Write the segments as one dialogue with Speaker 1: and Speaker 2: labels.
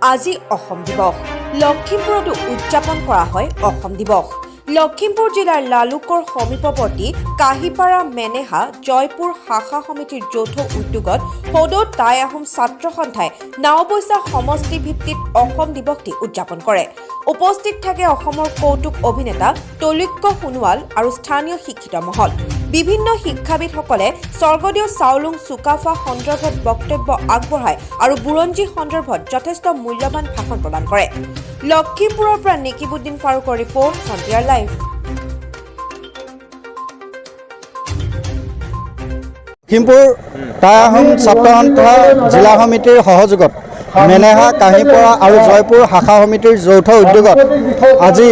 Speaker 1: আজি অসম দিৱস। লখিমপুৰতো উদযাপন কৰা হয় অসম দিৱস। লখিমপুৰ জিলাৰ লালুকৰ সমীপৱৰ্তী কাহিপাৰা মেনেহা জয়পুৰ শাখা সমিতিৰ যৌথ উদ্যোগত সদৌ টাই আহোম ছাত্ৰ সন্থাই নাওবৈচা সমষ্টি ভিত্তিত অসম দিৱসটি উদযাপন কৰে। উপস্থিত থাকে অসমৰ কৌতুক অভিনেতা তৈলোক্য সোণোৱাল আৰু স্থানীয় শিক্ষিত মহল। বিভিন্ন শিক্ষাবিদসকলে স্বৰ্গদেউ চাওলুং চুকাফা সন্দৰ্ভত বক্তব্য আগবঢ়ায় আৰু বুৰঞ্জী সন্দৰ্ভত যথেষ্ট মূল্যৱান ভাষণ প্ৰদান কৰে। লখিমপুৰৰ পৰা নেকিবুদ্দিন ফাৰুকৰ report, frontier live.
Speaker 2: Lakhimpur Tai Ahom ছাত্ৰ সন্থা জিলা সমিতিৰ সহযোগত মেনেহা, কাহিপাৰা আৰু জয়পুৰ শাখা সমিতিৰ যৌথ উদ্যোগত আজি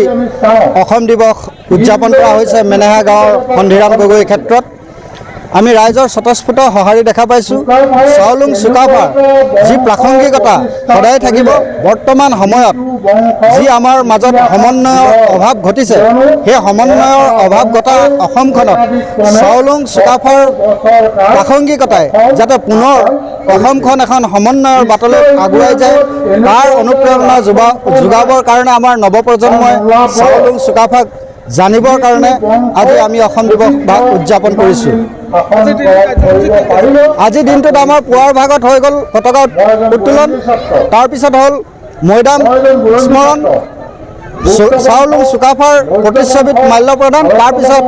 Speaker 2: অসম দিৱস উদযাপন কৰা হৈছে। মেনেহা গাঁৱৰ সন্ধিৰাম গগৈ ক্ষেত্ৰত আমি ৰাইজৰ স্বতঃস্ফূৰ্ত সঁহাৰি দেখা পাইছোঁ। চাওলুং চুকাফাৰ যি প্ৰাসংগিকতা সদায় থাকিব। বৰ্তমান সময়ত যি আমাৰ মাজত সমন্বয়ৰ অভাৱ ঘটিছে, সেই সমন্বয়ৰ অভাৱ ঘটা অসমখনত চাওলুং চুকাফাৰ প্ৰাসংগিকতাই যাতে পুনৰ অসমখন এখন সমন্বয়ৰ বাটলৈ আগুৱাই যায়, তাৰ অনুপ্ৰেৰণা যোগাবৰ কাৰণে, আমাৰ নৱপ্ৰজন্মই চাওলুং চুকাফাক জানিবৰ কাৰণে আজি আমি অসম দিৱস বা উদযাপন কৰিছোঁ। আজিৰ দিনটোত আমাৰ পুৱাৰ ভাগত হৈ গ'ল পতাকা উত্তোলন, তাৰপিছত হ'ল মৈদাম স্মৰণ, চাওলুং চুকাফাৰ প্ৰতিচ্ছবিত মাল্য প্ৰদান, তাৰপিছত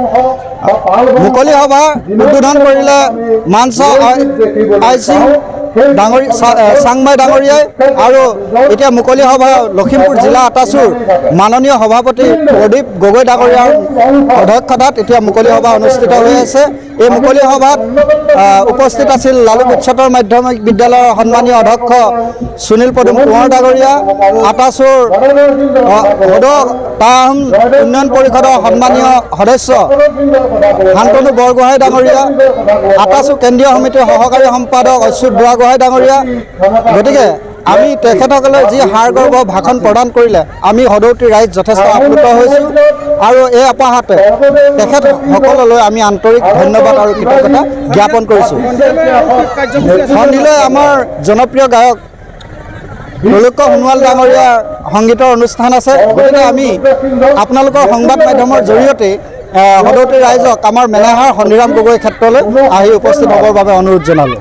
Speaker 2: মুকলি সভা উদ্বোধন কৰিলে মানসা আইচিং ডাঙৰী চাংমাই ডাঙৰীয়াই। আৰু এতিয়া মুকলি সভা লখিমপুৰ জিলা আটাচুৰ মাননীয় সভাপতি প্ৰদীপ গগৈ ডাঙৰীয়াৰ অধ্যক্ষতাত এতিয়া মুকলি সভা অনুষ্ঠিত হৈ আছে। এই মুকলি সভাত উপস্থিত আছিল লালুক উচ্চতৰ মাধ্যমিক বিদ্যালয়ৰ সন্মানীয় অধ্যক্ষ সুনীল পদুম কোঁৱৰ ডাঙৰীয়া, আটাচুৰ সদৌ টাই আহোম উন্নয়ন পৰিষদৰ সন্মানীয় সদস্য শান্তনু বৰগোহাঁই ডাঙৰীয়া, আটাচু কেন্দ্ৰীয় সমিতিৰ সহকাৰী সম্পাদক অচ্যুত বুঢ়াগোহাঁই ডাঙৰীয়া। গতিকে আমি তেখেতসকলে যি সাৰগৰ্ভ ভাষণ প্ৰদান কৰিলে, আমি সদৌতি ৰাইজ যথেষ্ট আপ্লুত হৈছোঁ আৰু এই অপাহাতে তেখেতসকললৈ আমি আন্তৰিক ধন্যবাদ আৰু কৃতজ্ঞতা জ্ঞাপন কৰিছোঁ। সন্ধিলৈ আমাৰ জনপ্ৰিয় গায়ক ত্ৰৈলোক্য সোণোৱাল ডাঙৰীয়াৰ সংগীতৰ অনুষ্ঠান আছে। গতিকে আমি আপোনালোকৰ সংবাদ মাধ্যমৰ জৰিয়তে সদৌতি ৰাইজক আমাৰ মেনেহাৰ সন্ধিৰাম গগৈ ক্ষেত্ৰলৈ আহি উপস্থিত হ'বৰ বাবে অনুৰোধ জনালোঁ।